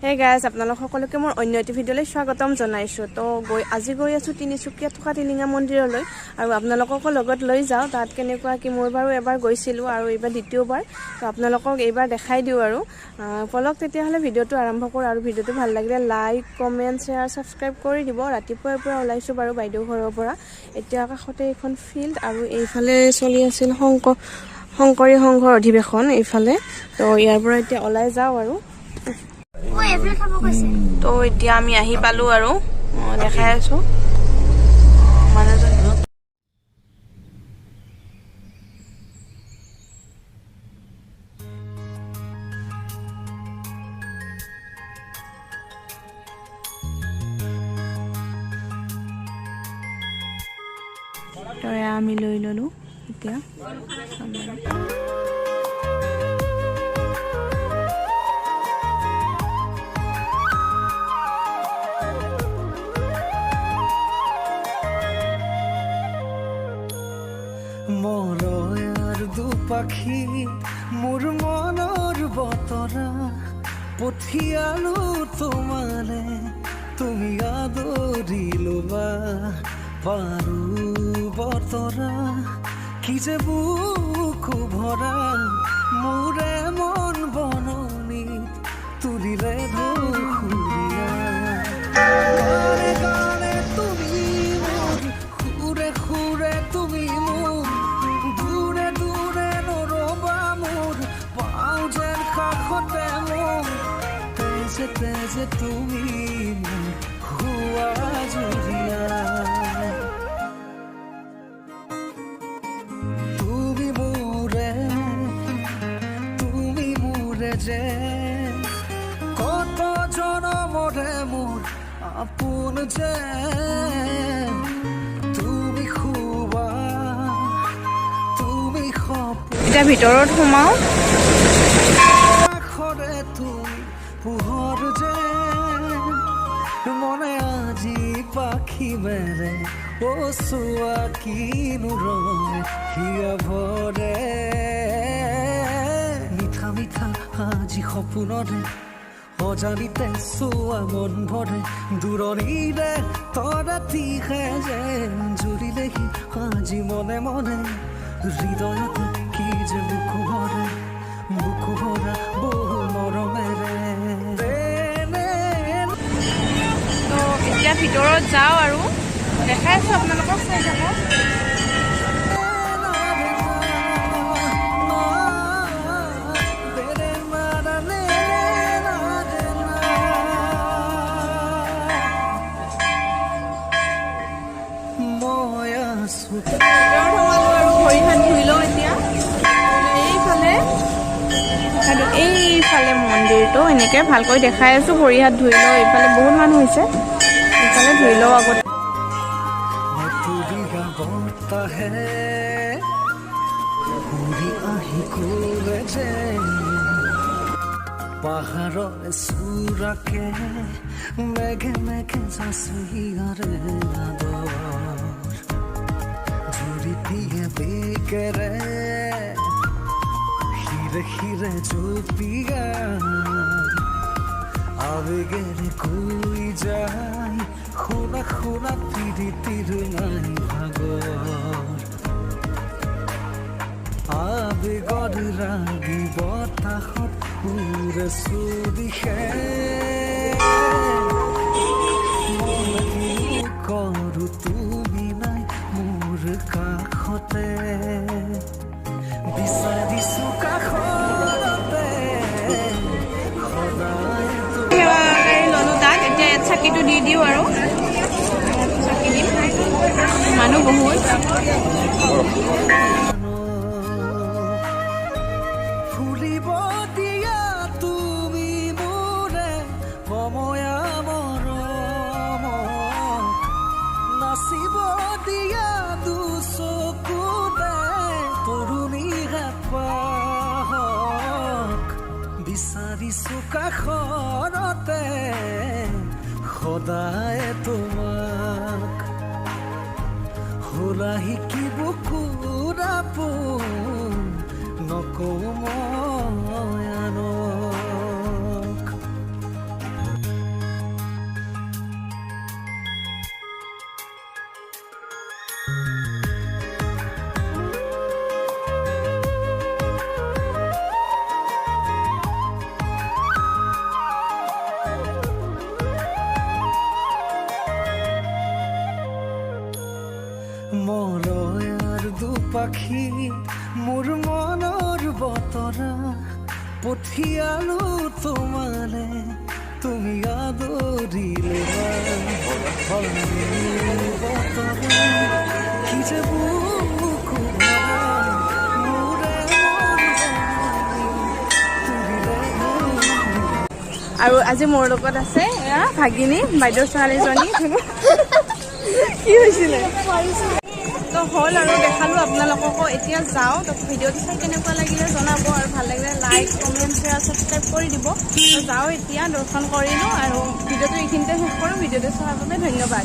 Hey guys, আপোনালোক সকলোকে মোৰ অন্য এটি ভিডিঅ'লৈ স্বাগতম জনাইছোঁ। তো আজি গৈ আছোঁ তিনিচুকীয়াত থকা টিলিঙা মন্দিৰলৈ আৰু আপোনালোককো লগত লৈ যাওঁ। তাত কেনেকুৱা কি, মই বাৰু এবাৰ গৈছিলোঁ আৰু এইবাৰ দ্বিতীয়বাৰ, তো আপোনালোকক এইবাৰ দেখাই দিওঁ আৰু বলক তেতিয়াহ'লে ভিডিঅ'টো আৰম্ভ কৰোঁ। আৰু ভিডিঅ'টো ভাল লাগিলে লাইক, কমেণ্ট, শ্বেয়াৰ, ছাবস্ক্ৰাইব কৰি দিব। ৰাতিপুৱাৰ পৰা ওলাইছোঁ বাৰু বাইদেউ ঘৰৰ পৰা। এতিয়া কাষতে এইখন ফিল্ড আৰু এইফালে চলি আছিল শংকৰী সংঘৰ অধিৱেশন এইফালে। তো ইয়াৰ পৰা এতিয়া ওলাই যাওঁ আৰু। তো এতিয়া আমি আহি পালো আৰু দেখাই আছো মানুহজন। তো এয়া আমি লৈ ললো এতিয়া। মলয়াৰ দুপাখি, মোৰ মনৰ বতৰা পঠিয়ালো তোমালে, তুমি আদৰি লোবা পাৰো বতৰা। কি যে বুকু ভৰা মোৰে মন বননিত তুলিলে সুৰীয়া। গানে গানে তুমি মোৰ, সুৰে সুৰে তুমি মোৰ, দূৰে দূৰে নৰবা মোৰ, পাওঁ যেন কাষতে মোৰ, তেজে তেজে তুমি মোৰ হোৱা জুৰীয়া। তুমি মোৰে, তুমি মোৰে যে কত জনমৰে মোৰ আপোন যে তুমি খুবা, তুমি সপোন। এতিয়া ভিতৰত সোমাওঁ। আখৰে তুমি পোহৰ যে মনে আজি পাখি মেলে। অ চোৱা কিনো ৰঙে হিয়া ভৰে, মিঠা মিঠা আজি সপোনৰে অজানিতে চোৱা মন ভৰে। দূৰণিৰে তৰাতিহে যেন জুৰিলেহি আজি মনে মনে, হৃদয়তে কি যে বুকু ভৰে, বুকু ভৰা বহু মৰমেৰে। তো এতিয়া ভিতৰত যাওঁ আৰু দেখাই আছো আপোনালোকক, চাই থাকক। মই আছো। ভিতৰত সোমালো আৰু ভৰি হাত ধুই লওঁ এতিয়া। এইফালে আৰু এইফালে মন্দিৰটো এনেকে ভালকৈ দেখাই আছো। ভৰি হাত ধুই লওঁ। এইফালে বহুত মানুহ হৈছে, এইফালে ধুই লওঁ আগতে। নতুৰীয়া বতাহে উৰি আহি ক'লে যে পাহাৰৰ চূড়াকে মেঘে মেঘে যাচি আদৰ, জুৰি দিয়ে বেগেৰে শিৰে শিৰে জঁপিয়াই, আবেগেৰে কৈ যায়, শুনা শুনা, পিৰিতিৰ নাই ভাগৰ। আবেগৰ ৰাগি বতাহত উৰে চৌদিশে, মই কিনো কৰো তুমি নাই মোৰ কাষতে, বিচাৰিছো কাষতে সদায়। সেৱাকাৰী ল'লো তাত। এতিয়া ইয়াত চাকিটো দি দিওঁ আৰু ইয়াত চাকি দিম। মানুহ বহুত। ফুলিব দিয়া তুমি মোৰে সময়া মৰমক, নাচিব দিয়া দুচকুতে তৰুণী হেঁপাহক, বিচাৰিছো কাষৰতে সদায় তোমাক। হোলাহি কি বুকুৰ আপোন নকওঁ মই আনক। বতৰা পঠিয়ালো তোমালে, তুমি আদৰিলে। বতৰা কি যে বুকু ভৰা মোৰে মন তুলিলে। আৰু আজি মোৰ লগত আছে এয়া ভাগিনী, বাইদেউৰ ছোৱালীজনী। কি হৈছিলে তো হ'ল আৰু দেখালোঁ আপোনালোককো। এতিয়া যাওঁ। তো ভিডিঅ'টো চাই কেনেকুৱা লাগিলে জনাব আৰু ভাল লাগিলে লাইক, কমেণ্ট, শ্বেয়াৰ, ছাবস্ক্ৰাইব কৰি দিব। তো যাওঁ এতিয়া, দৰ্শন কৰিলোঁ আৰু ভিডিঅ'টো এইখিনিতে শেষ কৰোঁ। ভিডিঅ'টো চোৱাৰ বাবে ধন্যবাদ।